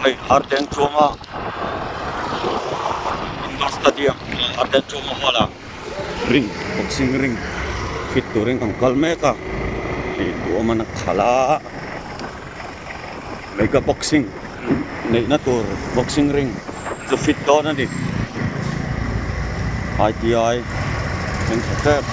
Hei Ardenchhuma Indoor Stadium Ardenchhuma hall ah ring boxing ring fit turin kan kal mek a hei duhawm a khalh a mega boxing neihna tur boxing ring chu fit dawn a ni I_T_I thleng tha tep.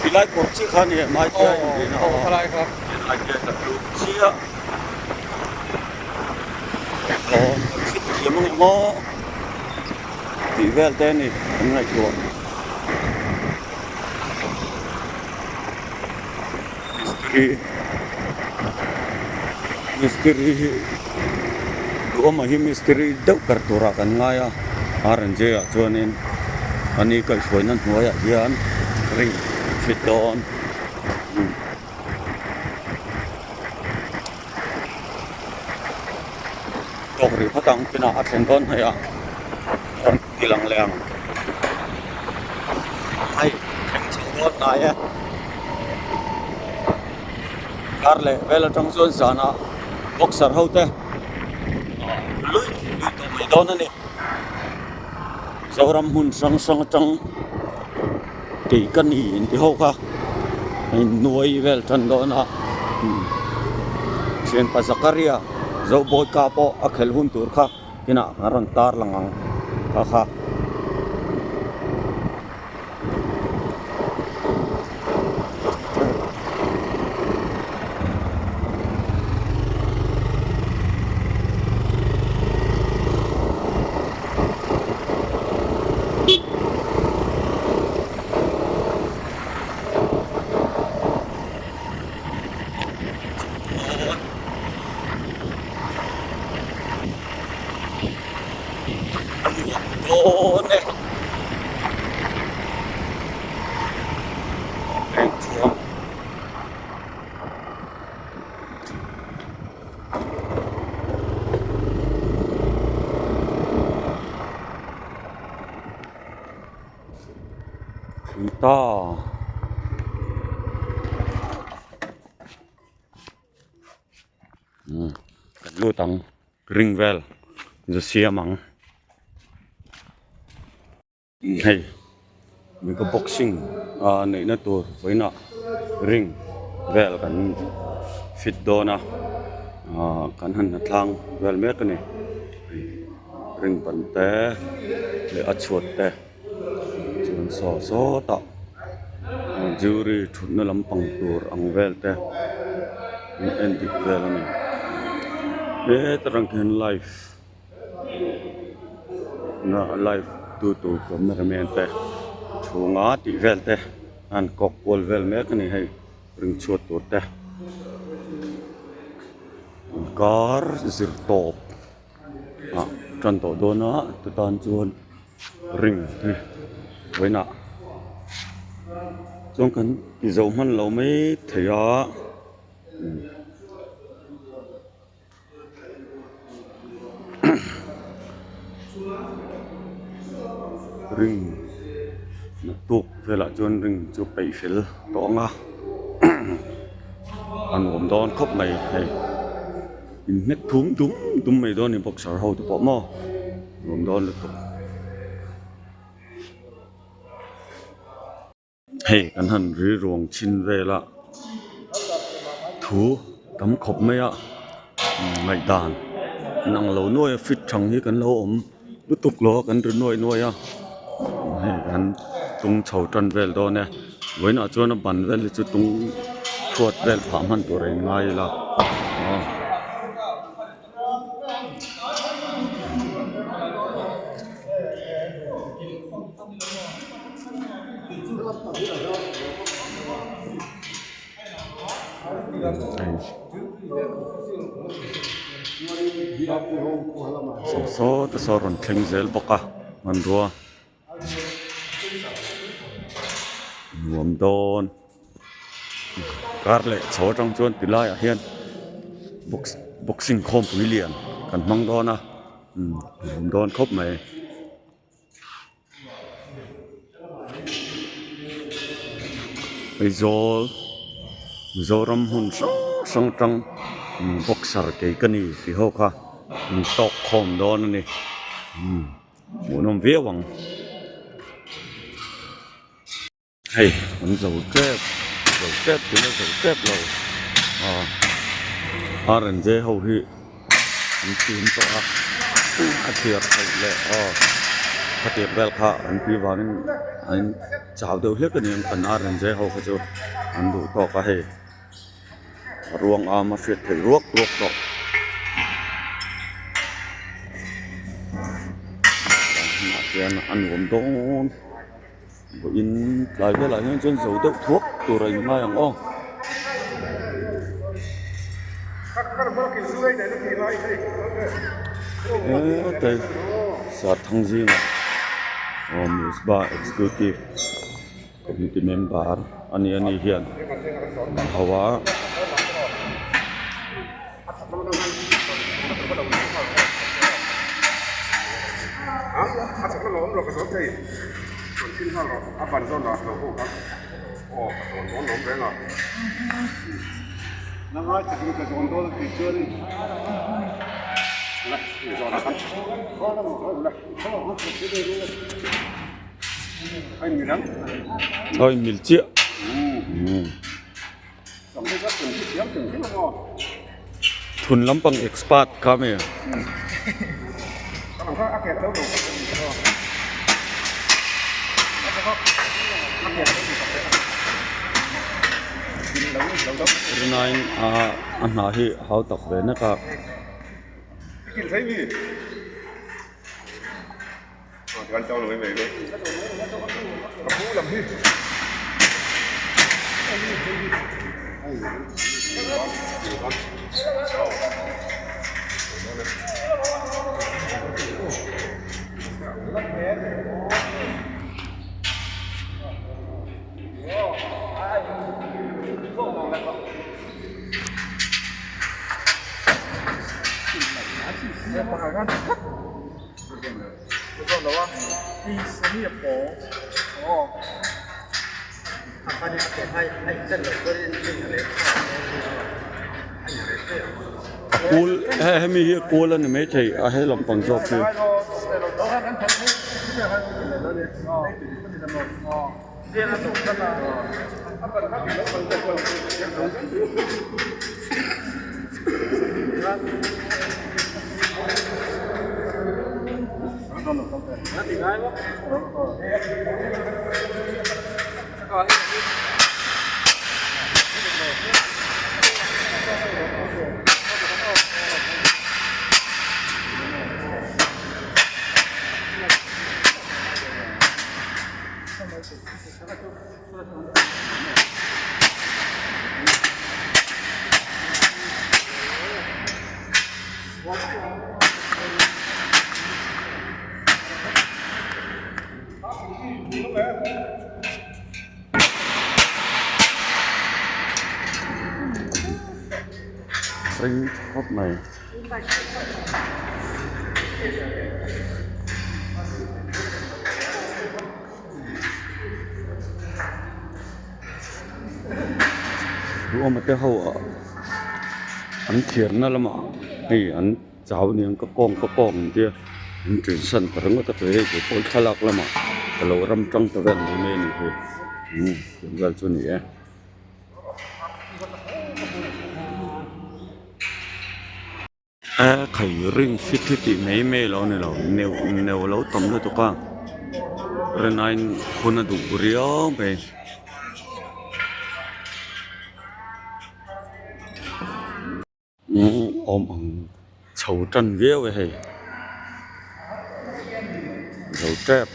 Tilai kawr chiah kha a ni em I_T_I in tih na a I_T_I kan lut chiah aw kan fit thiam ang em aw tih vel te a ni kan ngaihtuah. Mistiri mistiri hi duhawmah hi mistiri deuh ber turah kan ngai a R and J ah chuanin ani kaihhruaina hnuaiah hian ring fit dawn. Tawk rih phawt ang kinah a thlen dawn hnaih a rawn ti lang leh ang hei thleng chho dawn hnai e kar leh vel atang chuan zanah boxer ho te lui lui tawh mai dawn a ni Zoram hmun hrang hrang atang kei ka ni inti ho kha a innuai vel tan dawn a thianpa Zakaria Zobawika pawh a khelh hun tur kha inah a rawn tar lang ang kha kha. A nuam dawn e eng chuan Ta. Kan lut ang ring vel zu siam ang. Hei mega boxing a neihna tur vawiinah ring vel kan fit dawn a ah kan han hnatlang vel mek a ni ring ban te leh a chhuat te chuan saw sawtah jury thutna lampang tur ang vel te an en dik vel a ni heta tang khian live. Na live tu tur cameraman te chhunga tih vel te an kawk kual vel mek a ni hei ring chhuat tur te inkar zir tawp ah tan tawh dawn a chutan chuan ring hi vawiinah chuan kan ti zo hman lo mai thei a. Ring naktuk velah chuan ring chu peih fel tawh ang a a nuam dawn khawp mai hei inhnek thum dum dum mai dawn a ni boxer ho te pawh maw nuam dawn lutuk. Hei kan han ri ruang chhin vel a thu tam khawp mai a ngaihdan inang lo nuai a fit thang hi kan lo awm lutuk lo a kan ri nuai nuai a hei kan tung chho tan vel dawn e vawiinah chuan a ban vel hi chu tung chhuat vel phah hman tur a inngai ila aw. Saw saw te saw rawn thleng zel bawk a hmanrua nuam dawn kar leh chho atang chuan ti laiah hian box boxing khawmpui lian kan hmang dawn a nuam dawn khawp mai. Aizawl. Mizoram hmun hrang hrang atang boxer kei ka ni tih ho kha an tawk khawm dawn a ni hmuhnawm viau ang. Hei an zo tep zo tep tih a zo tep lo aw R and J ho hi an chim tawh a a chhiar theih leh aw khatiang vel kha an tih vangin an chau deuh hlek a ni ang kan R and J ho kha chu an duh tawk a hei a ruang am a hriat theih ruak ruak tawh. Hmunah hian a nuam dawn. Vawiin tlai velah hian chuan zo deuh thuak tur a inngai ang aw. Hetlai Sarthang zingah aw Misba Executive Committee member a ni a ni hian an ho a. Aw inmil chiah. Thun lampang expert kha mi. Rinain a a hna hi hau tak ve nek a. A kul he hemi hi a kul a ni maithei a he lampang zawk hi. Ring khawp mai. Duhawma te ho ah an thiarna lamah hei an chau aniang ka kawng ka kawng an tia an ṭin san ta ringawt a hei keipawh hi thlalak lamah ka lo ram ṭang ta vel mai mai a ni hei umm tih vel chu a ni e. A khai ring fit hi tih mai mai lo a ni lo neuh neuh a lo tam lutuk a rinaiin hun a duh riau mai. Awm ang chho tan viau e hei zo tep.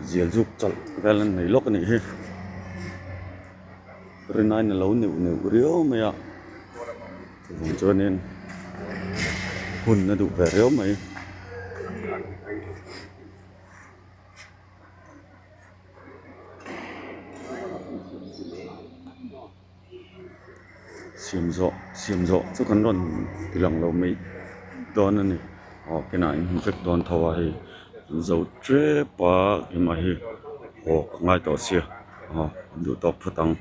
Zial zuk chawlh vel an nei lawk a nih hi rinaiin a lo neuh neuh riau mai a chuvang chuanin hun a duh ve riau mai. Siam zawh siam zawh chu kan rawn ti lang lo mai dawn a ni aw kinah in hmu vek dawn tho a hei an zo tep a keimah hi. Haw ka ngai tawh sia aw an duh tawk phawt ang.